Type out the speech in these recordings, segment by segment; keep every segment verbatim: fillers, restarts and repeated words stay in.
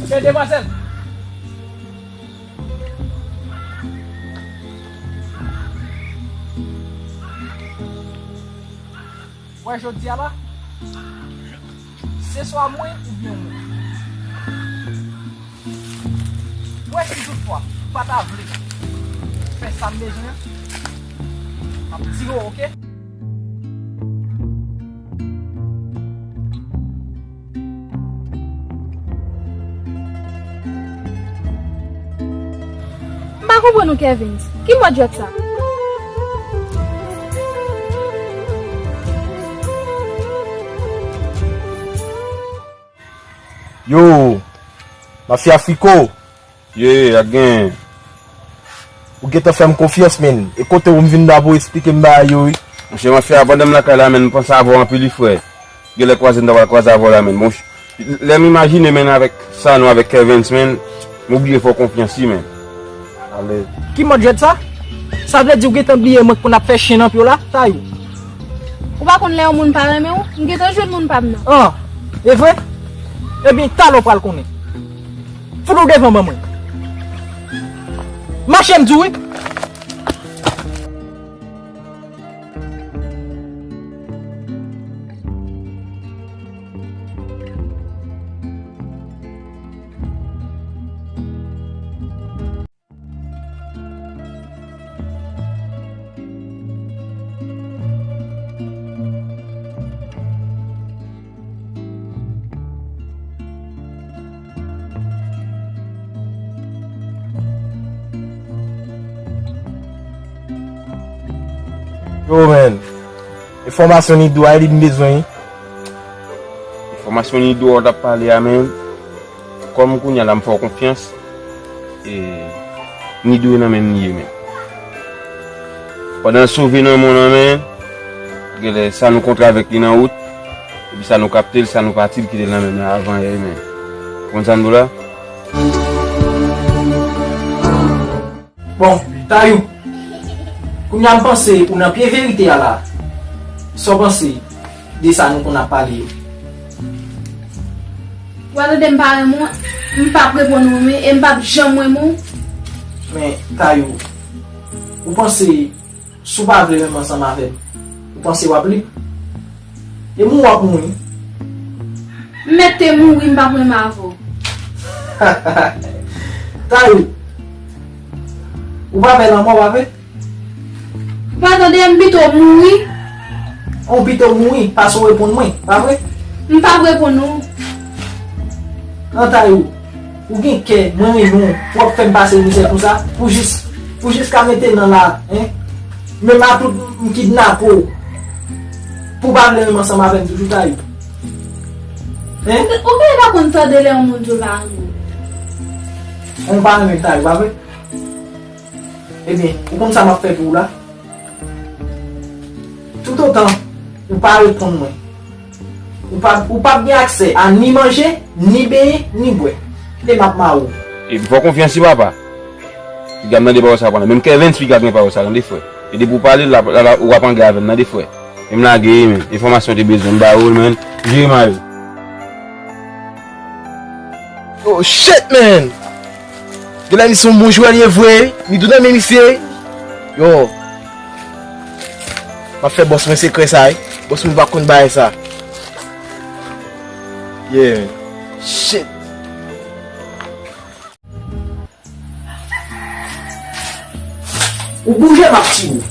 Men demwazèl. Wè jodi a la, se swa mwen oubyen ou. Wè si toutfwa ou pa ta vle fè sa m bezwen an, m ap tire w, oke? M pa konprann ou, Kervens. Ki mòd jwèt sa? Yo, mafya Friko. Ye, ak gen. Ou gentan fè m konfyans, menn. E kote w m vin la pou w eksplike m bagay yo, wi. Monchè, mafya, pandan m lakay la, menn, m panse avè w anpil, wi, frè. Genlè kwaze m ta pral kwaze avè w la, menn. Bon, lè m imajine, menn, avèk Sanon, avèk Kervens, menn, m obliye fè w konfyans, wi, menn. Alèz. Ki mòd jwèt sa? Sa vle di ou gentan bliye mwen k konn ap fè chen nan pye w la, Tayou? Ou pa konn lè yon moun pa renmen w? M gentan jwenn moun pa m nan. An, e vre? Ebyen, talè w pral konnen. Fout ou devan ban mwen. Mache m di w wi. Yo, menn. Enfòmasyon Nido a, e li m bezwen, wi. Enfòmasyon Nido a w t ap pale a, menn. Kòm kounye a la m fè w konfyans, e, Nido e nan men m li ye, menn. Pandan l sove nan mòn nan, menn, genlè sa nou kontre avèk li nan wout, epi sa nou kapte l, sa nou pati, l kite l nan men m nan avan yè, menn. Konn sa m di w la? Bon, Tayou, kounye a m panse ou nan pye verite a la. Sa w panse de sa nou konn ap pale yo? Ou pa tande m pa renmen w, m p ap reponn ou, men, e m p ap janm renmen w. Men, Tayou, ou panse si w pa vle menm ansanm avè m, ou panse w ap lib? E mouri w ap mouri. M mèt te mouri, m p ap renmen avè w. Tayou, ou pa pè lanmò, pa vre? Ou pa tande, m pito mouri. Ou pito mouri, pase w reponn mwen, pa vre? M p ap reponn ou. An, Tayou. Ou gen kè, mwen renmen w, w ap fè m pase mizè konsa, pou jis, pou jis ka mete nan la, en? Menm a tout m kidnape w, pou w pa vle menm ansanm avè m toujou, Tayou. En? Ou genlè pa konn tande lè yon moun di w l pa renmen w. Ou pa renmen Tayou, pa vre? Ebyen, ou konn sa m ap fè pou ou la? Toutotan ou pa reponn mwen, ou p ap, ou p ap gen aksè a ni manje, ni benyen, ni bwè. Kite m ap mare w. E fè w konfyans wi papa. Piga m tande pawòl sa pran nan. Menm Kervens piga gen pawòl sa tande frè. E depi w pale l la, la, la, ou ap angle avè m tande frè. E m lage wi menm. Enfòmasyon te bezwen m ba ou l menm. Jere m ale. Oh shit man! Genlè misye yon bon jwè li ye vre wi. Nido nan men misye. Yo. M ap fè bòs mwen sekrè sa wi. Bòs mwen pa konn bagay sa. Yeah man. Shit. Ou bouje m ap tire w.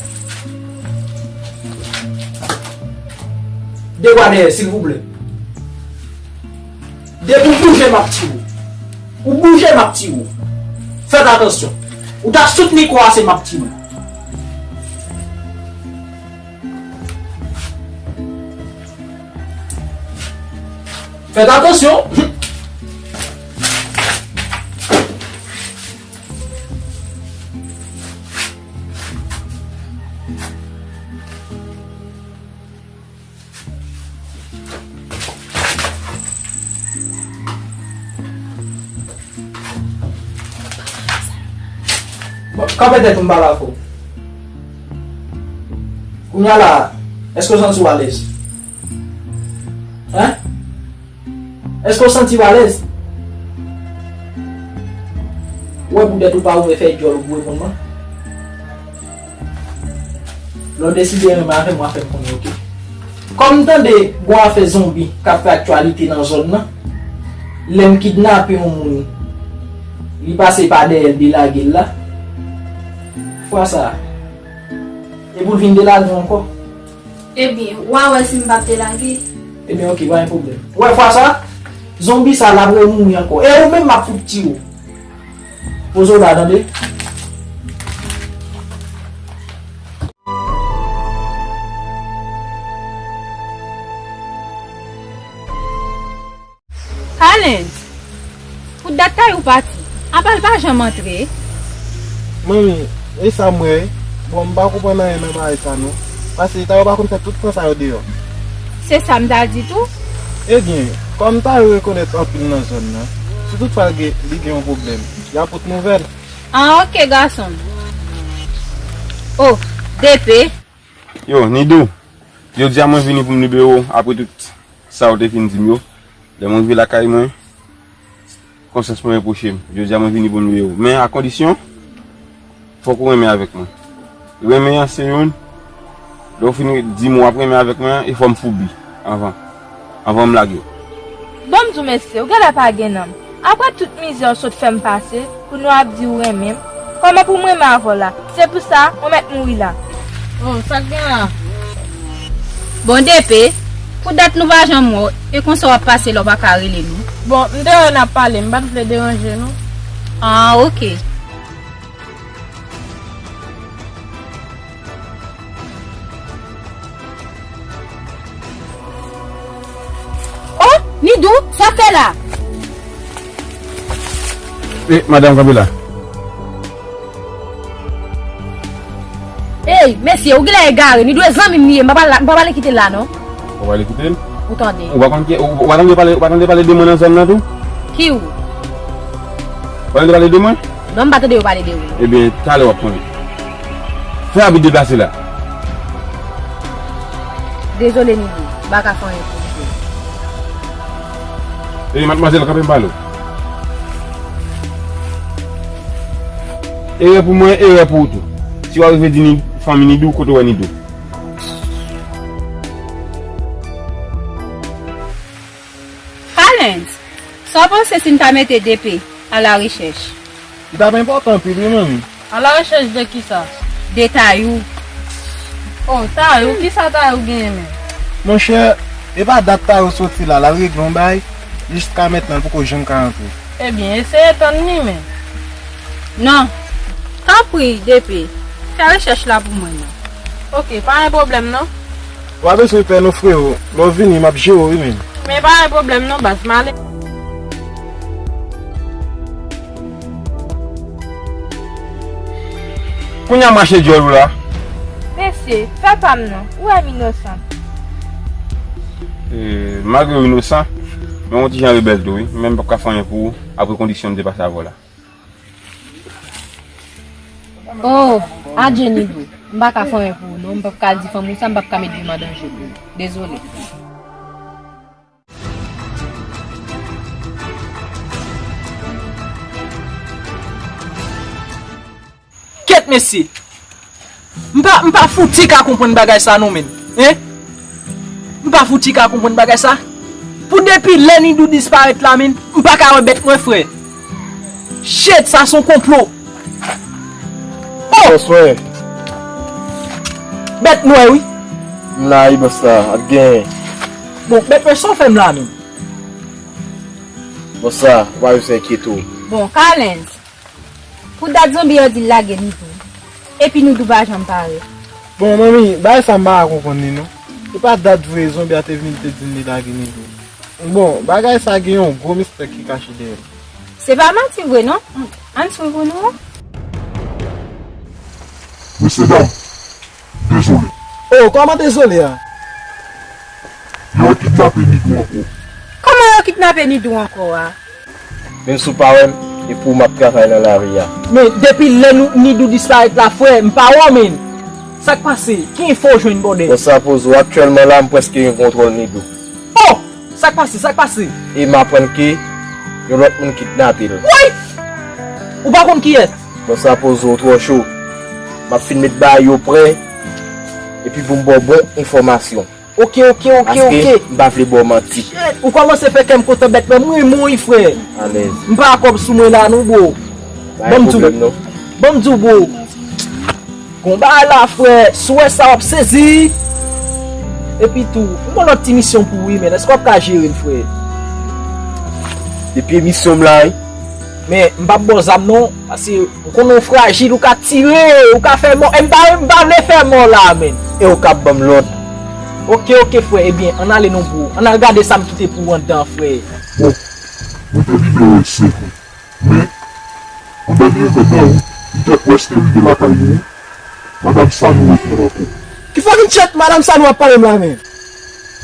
De bra dèyè silvouplè. Depi w bouje m ap tire w. Ou bouje m ap tire w. Fèt atansyon. Ou ta soutni kò a se m ap tire w. Fèt atansyon. Bon, kanpe tèt ou m pale avè w. Kounye a la, èske w santi w alèz? Hein? Èske w santi w alèz? Ou wè poutèt ou pa ouvè fèy djòl ou pou reponn mwen? Lè w deside renmen avè m, w a fè m konnen, oke? Kòm m tande gon afè zonbi k ap fè aktyalite nan zòn nan, lè m kidnape yon moun, li pase pa dèyè l delage l la, fwa sa a, e pou l vin delage w ankò. Ebyen, w a wè si m p ap delage. Ebyen, oke, pa gen pwoblèm. Ou wè fwa sa a, zonbi sa a l ap remouri ankò. E ou menm m ap fout tiye w. Poze w la, tande. Kalens, pou dat Tayou pati, apa l pa janm antre? Manmi, e sa m wè wi. Bon, m pa konprann anyen nan bagay sa non. Paske Tayou pa konn fè tout pran sa yo deyò. Se sa m ta di tou. Ebyen, kòm Tayou rekonèt anpil nan zòn nan, si toutfwa l gen, li gen yon pwoblèm, y a pote nouvèl. Ah, oke, gason m. Oh, D P. Yo, Nidou, jodi a mwen vini pou m libere w apre tout sa w te fin di m yo. Lè mwen rive lakay mwen, konsyans mwen repwoche m. Jodi a mwen vini pou m libere w. Men a kondisyon, fòk ou renmen avèk mwen. Renmen an se youn, lè w fin di m w ap renmen avèk mwen an, e fò m foubi anvan, anvan m lage w. Bon, m di w mesye, ou genlè pa gen nanm. Apre tout mizè w sot fè m pase, pou nou ap di ou renmen m. Kòman pou m renmen avè w la? Se pou sa, ou mèt mouri la. Oh, sa k gen la? Bon, D P, pou dat nou pa janm wè w, e konsa w ap pase lè w pa ka rele nou? Bon, m deyò n ap pale, m pa t vle deranje nou. Ah, oke. Oh, Nidou, sa w fè la? E, madanm, kanpe la. Ey, mesye, ou genlè egare, Nidou e zanmi m li ye, m pa pral, m pa pral kite l la, non. Ou pral kite l? Ou tande. Ou pa konn ki, ou, ou pa tande pale, ou pa tande pale de mwen nan zòn nan tou? Ki ou? Ou pa tande pale de mwen? Non, m pa tande yo pale de ou. Ebyen, talè w ap konnen. Fè abit deplase la. Dezole, Nidou, m pa ka fè anyen pou ou. Ey, madmwazèl, kanpe m pale w. Erè pou mwen, erè pou ou tou. Si w arive di Nid-, fanmi Nidou, kote w wè Nidou? Kalens, sa w panse si n ta mete D P alarechèch? Li t ap enpòtan anpil, wi, manmi. Alarechèch de kisa? De Tayou. Oh, Tayou, kisa Tayou genyen menm? Monchè, e pa dat Tayou soti la, l al regle yon bagay, jiska mentnan, l poko janm ka rantre. Ebyen, eseye tann li, men. Non. Tanpri, D P, fè rechèch la pou mwen, non. Oke, pa gen pwoblèm, non. Ou pa bezwen pè non, frewo. Lè w vini, m ap jere w, wi, menm. Men pa gen pwoblèm, non, baz, m ale. Kounye a mache djòl ou la. Mesye, fè pa m non, ou wè m inosan. E, malgre w inosan, men w yon ti jan rebèl tou, wi. Men m p ap ka fè anyen pou ou, apre kondisyon m te pase avè w la. Oh, adje Nidou, m pa ka fè anyen pou ou non, m p ap ka al di fanmi w sa, m p ap ka met vi m an danje pou ou. Dezole. Kèt mesye! M pa, m pa fouti ka konprann bagay sa non, menn. Hein? M pa fouti ka konprann bagay sa. Pou depi lè Nidou disparèt la, menn, m pa ka wè bèt mwen, frè. Shit, sa se yon konplo. Oh! Bòs, wè. Bèt nwè, wi. M la, wi, bòs la, ap genyen. Bon, bèt nwè, sa w fè m la, menm? Bòs la, w pa bezwen enkyete w. Bon, Kalens, pou dat zonbi yo di l lage Nidou, epi Nidou pa janm parèt. Bon, manmi, bagay sa m pa ka konprann li, non. Se pa dat vre zonbi a te vini, li te di n li lage Nidou. Bon, bagay sa gen yon gwo mistè ki kache dèyè l. Se pa manti vre non. Ann swiv pou nou wè. Mesye dam, dezole. Oh, kòman dezole a? Yo kidnape Nidou ankò. Kòman yo kidnape Nidou ankò a? Menm si w pa wè m, e pou ou m ap travay nan lari a. Men depi lè nou, Nidou disparèt la, frè, m pa wè w, men. Sa k pase? Ki enfo w jwenn, bòdè? Bon, sa poze w, aktyèlman la, m prèske gen kontwòl Nidou. Oh! Sa k pase? Sa k pase? E m aprann ke yon lòt moun kidnape l. Woy! Ou pa konn kiyès? Bon, sa poze w twò cho. M ap fin met bagay yo prè, epi pou m ba w bon enfòmasyon. Ok, ok, ok, paske ok. M pa vle ba w manti. Shit, ou kòmanse fè kè m kontan bèt mwen, m renmen w wi, frè. Alèz. M pa kòb sou mwen la non, bro. Pa gen pwoblèm non. Ban m di w, bro. Gon bagay la, frè, si w wè sa, w ap sezi. Epi tou, m gon lòt ti misyon pou ou wi, men èske w ap ka jere l, frè? Depi emisyon m la, wi. Men, m p ap ba w zam non, paske m konnen w frajil, ou ka tire, ou ka fè mò, e m pa, m pa vle fè mò la, men. E w k ap ban m lòd. Ok, ok, frè, ebyen, ann ale non, bro. Ann al gade sa m kite pou ou anndan, frè. Bon, mwen te libere, se vre. Men, anndan de evènman yo, m te kwè si te rive lakay nou, madanm Sanou ret mwen ankò. Ki fucking shit madanm Sanou ap pale m la, men?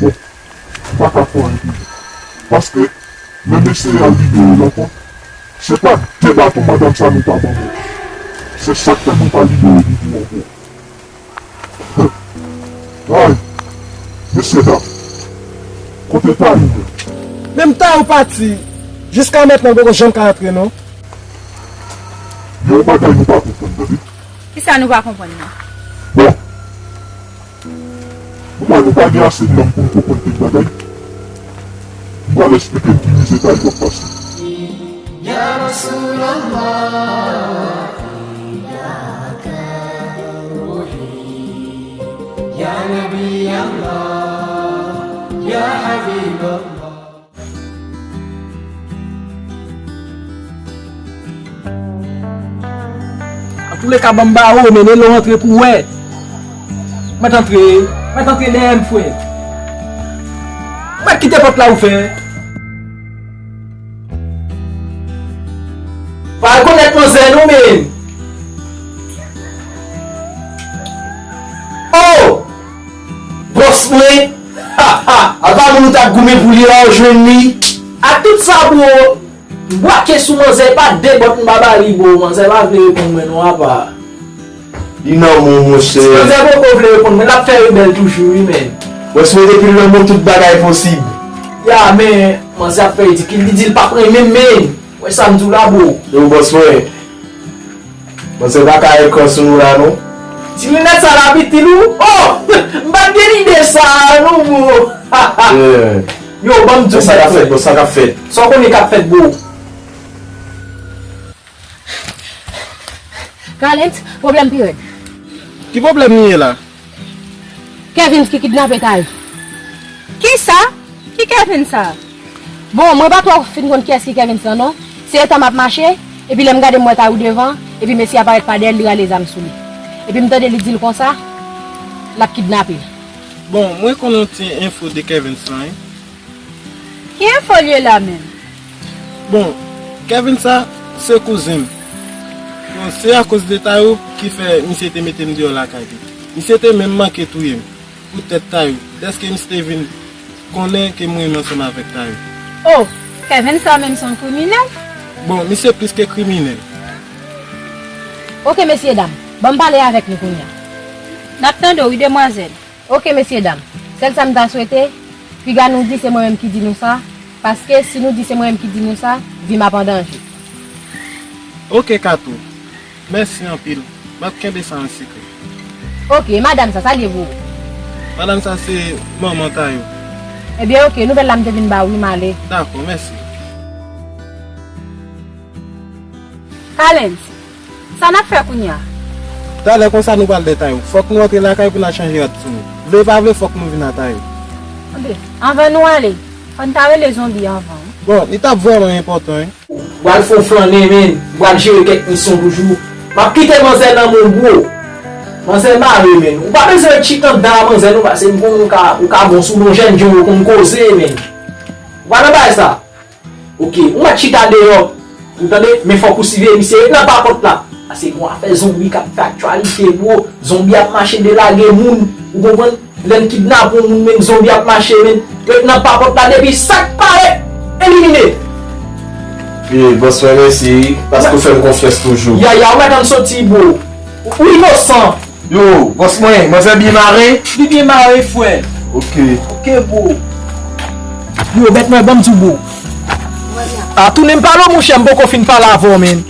Bon, m pa ka fè anyen pou li. Paske, lè mesye a libere l ankò, se pa de baton madanm Sanou pa ban mwen. Se sa k fè mwen pa libere li tou ankò. Ay, mesye dam, kote Tayou menm? Menm Tayou pati, jiska mentnan l poko janm ka antre non. Gen yon bagay nou pa konprann, tande. Kisa nou pa konprann nan? Bon, nou wè nou pa gen ase nanm pou n konprann tout bagay. M pral eksplike n ki mize Tayou ap pase. Ya Rasulallah, fidaka ruhi, ya Nabi Allah, ya Habib Allah. Antouleka, ban m ba ou, men lè w antre pou w wè. Mèt antre, mèt antre dèyè m, frè. Mèt kite pòt la ouvè. Pa rekonèt manzè non, men. Oh! Bòs mwen! Ha, ha! Apa moun ou t ap goumen pou li a, ou jwenn li? Ak tout sa, bro, m bwake sou manzè, pa de bòt m pa ba li, bro. Manzè pa vle reponn mwen non, apa. Li nan men w, monchè. Manzè poko vle reponn mwen, l ap fè rebèl toujou, wi, men. Bòs mwen, depi l nan men w, tout bagay posib. Ya, men, manzè ap fè ridikil, li di l p ap renmen m, men. Wè sa m di w la, bro. Yo, bòs mwen. Manzè pa ka ekran sou nou la, non. Ti linèt sa la, pitit ou? Oh! M pa t gen lide sa a, non, bro. Yeah. Yo, ban m di w. Sa k ap fèt, bro, sa k ap fèt? Sa w konnen k ap fèt, bro? Kalens, pwoblèm pi rèd. Ki pwoblèm li ye la? Kevins ki kidnape Tayou. Kisa? Ki Kevin sa? Bon, mwen pa twò fin konn kiyès ki Kevin sa non. Se etan m ap mache, epi lè m gade m wè Tayou devan, epi mesye a parèt pa dèyè l, li rale zam sou li. Epi m tande li di l konsa, l ap kidnape l. Bon, mwen konn yon ti enfo de Kevin sa, wi. Ki enfo l ye la menm? Bon, Kevin sa, se kouzen m. Bon, se akoz de Tayou ki fè misye te mete m deyò lakay li. Misye te menm manke touye m. Poutèt Tayou, dèske misye te vin konnen ke m renmen ansanm avèk Tayou. Oh, Kevin sa menm se yon kriminèl? Bon, misye plis ke kriminèl. Oke, mesyedam, ban m pale avèk nou kounye a. N ap tande w, wi, demwazèl. Oke, mesyedam, sèl sa m ta swete, piga nou di se mwen menm ki di nou sa, paske si nou di se mwen menm ki di nou sa, vi m ap an danje. Oke, Kato. Mèsi anpil. M ap kenbe sa an sekrè. Oke, madanm sa, sa l ye pou ou? Madanm sa se manman Tayou. Ebyen, oke, nouvèl la m te vin ba ou wi, m ale. Dakò, mèsi. Kalens, sa n ap fè kounye a? Talè konsa nou pral dèyè Tayou. Fòk nou antre lakay pou n al chanje rad sou nou. Vle pa vle, fòk nou vin a Tayou. Anben, anvan nou ale, fò n ta rele zonbi anvan, wi. Bon, li t ap vrèman enpòtan, wi. M pral fè w flannen, men. M pral jere kèk misyon toujou. M ap kite manzè nan men w, bro. Manzè mare, men. Ou pa bezwen ret chita anndan a manzè, non, paske m konnen ou ka, ou ka bon sou non jènjan, ou konn koze, men. Ou pa nan bagay sa. Oke, ou mèt chita deyò. Ou tande? Men fòk ou siveye misye. Ret nan pa pòt la. Paske gon afè zonbi k ap fè aktyalite, bro. Zonbi ap mache delage moun. Ou konprann? Lè n kidnape yon moun, men zonbi ap mache, men. Ret nan pa pòt la depi sa k parèt, elimine. Wi, bòs mwen, mèsi, paske w fè m konfyans toujou. Ya, ya, ou mèt ann soti, bro. Ou inosan. Yo, bòs mwen, manzè byen mare? Li byen mare, frè. Oke. Oke, bro. Yo, bèt mwen, ban m di w, bro. A, tounen m pale w, monchè, m poko fin pale avè w, men.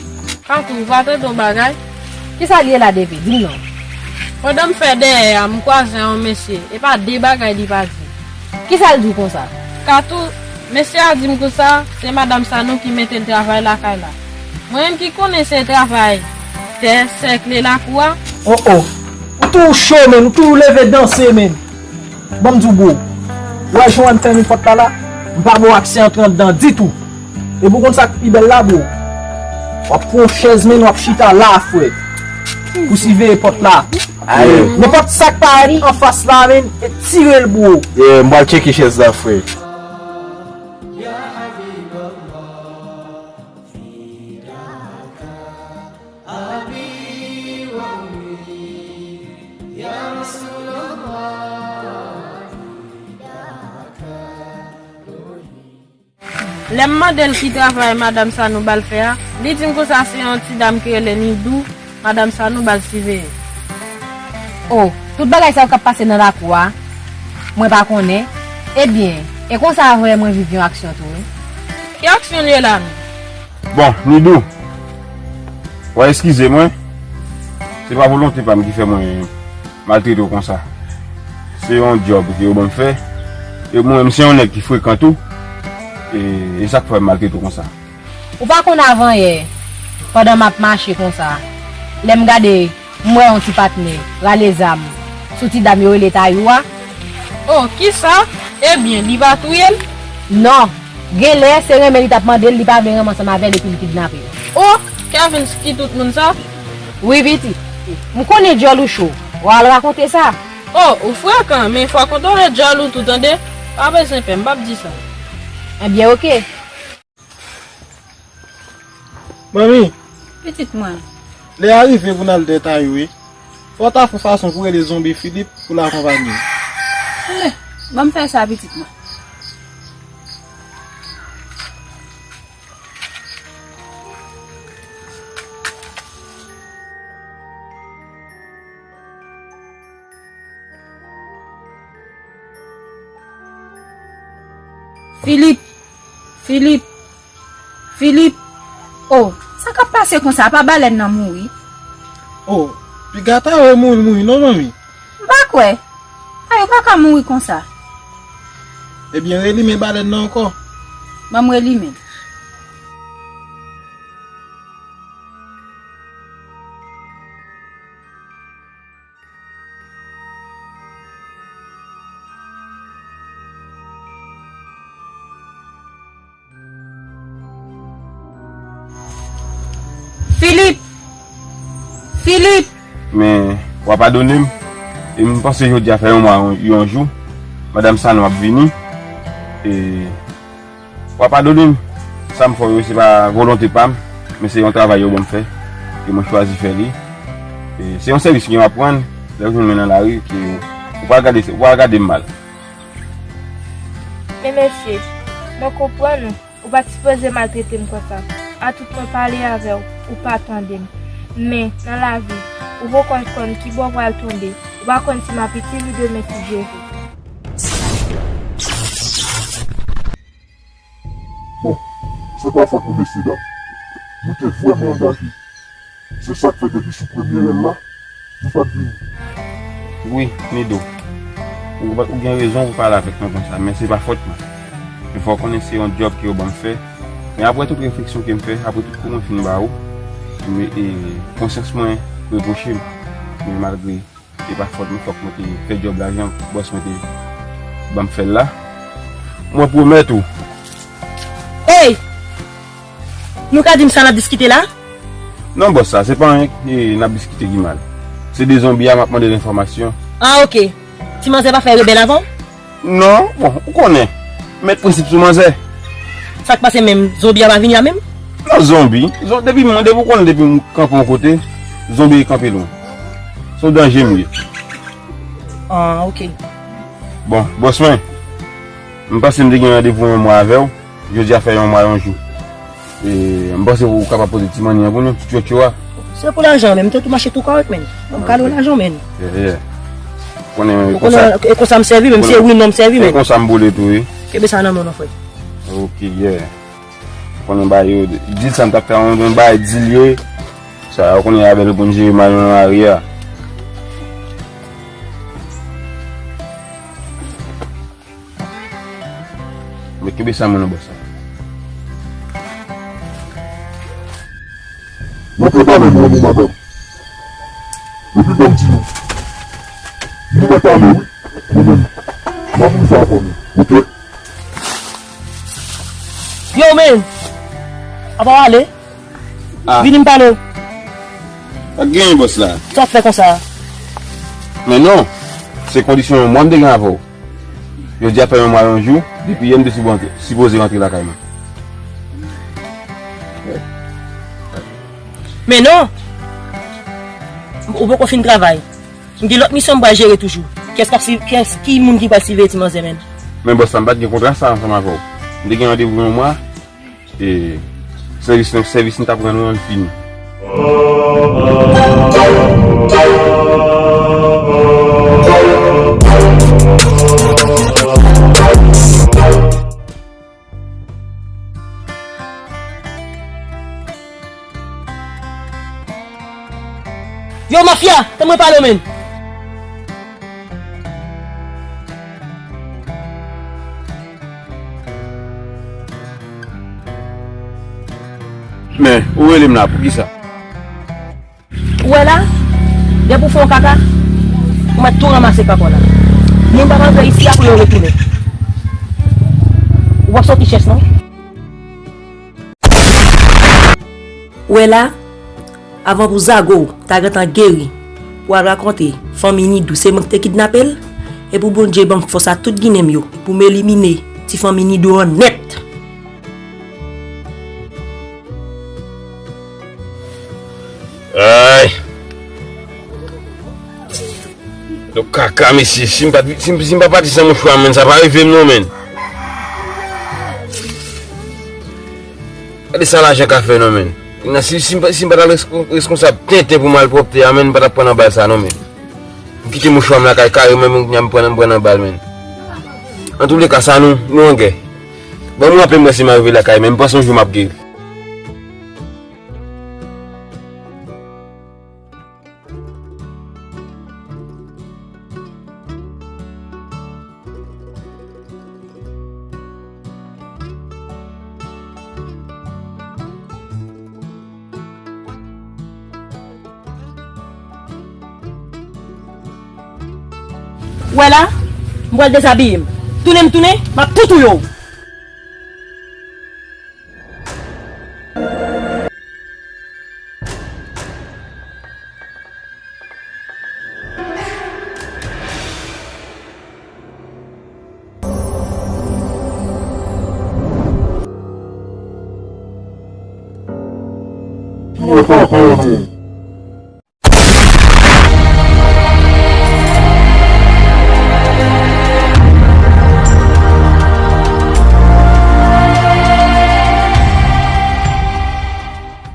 Katou, ou pa tande yon bagay? Kisa l ye la, Depi? Di m non. Pandan m fè dèyè a, m kwaze yon mesye. E pa de bagay li pa di. Kisa l di w konsa? Katou, mesye a di m konsa, se madanm Sanou ki mete l travay lakay la. Mwen menm ki konnen se travay tè, sèkle lakou a. Oh, oh. Ou tou cho, menm. Ou tou leve danse, menm. Ban m di w, bro. Ou wè jan w fèmen pòt la la? M pa ba w aksè antre anndan ditou. Epi w konn sa k pi bèl la, bro? W ap pran yon chèz, menn, w ap chita la, frè. Pou siveye pòt la. Ayi. Nenpòt sa k parèt anfas la, menn, e tire l, bro. Yeah, m pral tcheke chèz la, frè. Lè m mande l ki travay madanm Sanou ba l fè a, li di m konsa se yon ti dam ki rele Nidou, madanm Sanou ba l siveye. Oh, tout bagay sa yo k ap pase nan lakou a, mwen pa konnen. Ebyen, e konsa avè mwen viv yon aksyon tou, wi. Ki aksyon l ye la menm? Bon, Nidou, w a eskize mwen. Se pa volonte pa m ki fè mwen maltrete w konsa. Se yon djòb ke yo ban m fè. E mwen menm, se yon nèg ki frekan tou. E, e sa k fè m maltrete w konsa. Ou pa konn avanyè, pandan m ap mache konsa, lè m gade, m wè yon ti patnè rale zam sou ti dam yo rele Tayou a. Oh, kisa? Ebyen, li pa touye l? Non. Genlè, se renmen li t ap mande l, li pa vle renmen ansanm avè l epi li kidnape l. Oh, Kervens ki tout moun sa? Wi, pitit. M konnen djòl ou cho. W al rakonte sa. Oh, ou frekan, men fò w kontwole djòl ou tou, tande. Pa bezwen pè, m p ap di sa. Ebyen, oke. Manmi, pitit mwen, lè a rive pou n al dèyè Tayou, wi. Fò w ta fè yon fason pou rele zonbi Filip pou l akonpanye m. Tande, ban m fè sa, pitit mwen. Filip, Filip, Filip. Oh, sa k ap pase konsa? Pa balèn nan mouri? Oh, piga Tayou mouri, mouri non, manmi. M pa kwè. Tayou pa ka mouri konsa. Ebyen, relimen balèn nan ankò. Ban m relimen l. Filip! Filip! Men, w a padone m. E m panse jodi a fè yon mwa, yon, yon jou. Madanm Sanon ap vini. E w a padone m. Sa m fè yo, se pa volonte pa m, men se yon travay yo ban m fè, ke mwen chwazi fè li. E se yon sèvis ke m ap rann, lè w jwenn mwen nan lari, ke ou pa gade, ou pa gade m mal. Men mesye, mwen konprann ou, ou pa t sipoze maltrete m konsa. Atout mwen pale avè w, ou pa tande m. Men, nan lavi, ou poko konn ki bò w pral tonbe, ou pa konn si m ap itil ou demen si Dye vle. Bon, se pa fòt nou, mesyedam. Nou te vrèman angaje. Se sa k fè depi sou premye rèl la, nou pa t vini. Wi, Nido. Ou, ou gen rezon pou pale avèk mwen konsa, men se pa fòt mwen. Men fò w konnen se yon djòb ke yo ban m fè. Men apre tout refleksyon ke m fè, apre tout kou mwen fin ba ou, m, e, konsyans mwen repwoche m. Men malgre se pa fòt mwen, fòk mwen te fè djòb la jan bòs mwen te ban m fè l la. Mwen pwomèt ou. Ey! Nou ka di m sa n ap diskite la? Non, bòs, sa se pa anyen, e, n ap diskite ki mal. Se de zonbi a m ap mande l enfòmasyon. Ah, oke. Ti manzè pa fè rebèl avan w? Non, bon, ou konnen. Met prensip sou manzè. Sa k pase menm? Zonbi a pa vini a menm? Non, zonbi. Zon-, depi mwen, depi ou konnen, depi m kanpe yon kote, zonbi kanpe lwen. Se yon danje m ye. Ah, oke. Bon, bòs mwen, m panse m te gen randevou yon mwa avè w. Jodi a fè yon mwa, yon jou. E, m panse ou kapab pote ti manni an pou nou, ti tchotcho a. Se pou lajan, men m te tou mache tou kòrèk, men. Ban m kado lajan, men. Yeah, yeah. Konnen, ou konnen, e konsa m sèvi, men m se wi non m sèvi, men. E konsa m boule tou, wi. Kenbe sa nan men w non, frè. Ok, yeah. Konnen ba yo, dil sa m t ap fè, yon, yon bay dil ye. Sa, ou konnen a bèl pou n jere mal nan lari a. Men kenbe sa mwen non bòs la. Mwen te pale mwen non madanm. Epi ban m di nou. Nou mèt ale wi. Mwen menm. M ap di sa ankò non. Oke? Yo men. Apa w ale? Ah. Vini m pale w. Sa k genyen bòs la? Sa w ap fè konsa? Men non, se kondisyon yon mwa m te gen avè w. Jodi a fè yon mwa yon jou, depi yè m te sipo-, sipoze rantre lakay mwen. Men non! Ou poko fin travay. M gen lòt misyon m pral jere toujou. Kiyès k ap si-, kiyès, ki moun ki pral siveye ti manzè, menn? Men bòs la, m pa t gen kontra sa ansanm avè w. M te gen randevou yon mwa, e sèvis nou, sèvis nou t ap rann ou an fini. Yo, mafya, tann mwen pale w, menn. Men, ou rele m la, poukisa? Ou wè la, depi w fè yon kaka, ou mèt tou ranmase kaka w la. Moun pa p ap fè isi a pou yo retounen. Ou p ap soti chèch non. Ou wè la, avan pou zago w ta gentan geri, pou al rakonte fanmi Nidou se mwen ki te kidnape l, e pou Bondye ban m fòs a tout Ginen m yo, pou m elimine ti fanmi Nidou an nèt. Ay. Yo kaka, mesye. Si m pa, si m, si m pa pati san mouchwa, menn, sa pa rive m non, menn. Gade sa lajan ka fè non, menn. Nan, si, si m pa, si m pa t al resko-, reskonsab tenten pou malpwòpte a, menn, m pa t ap pran nan bal sa non, menn. M kite mouchwa m lakay kareman, menn, kounye a m pran, m pran nan bal, menn. Antouleka, sa nou, nou an gè. Ban m raple m wè si m a rive lakay, menn, m panse yon jou m ap geri. Ou wè la, m pral dezabiye m. Tounen m tounen, m ap tou touye w. Ki wè papa w non.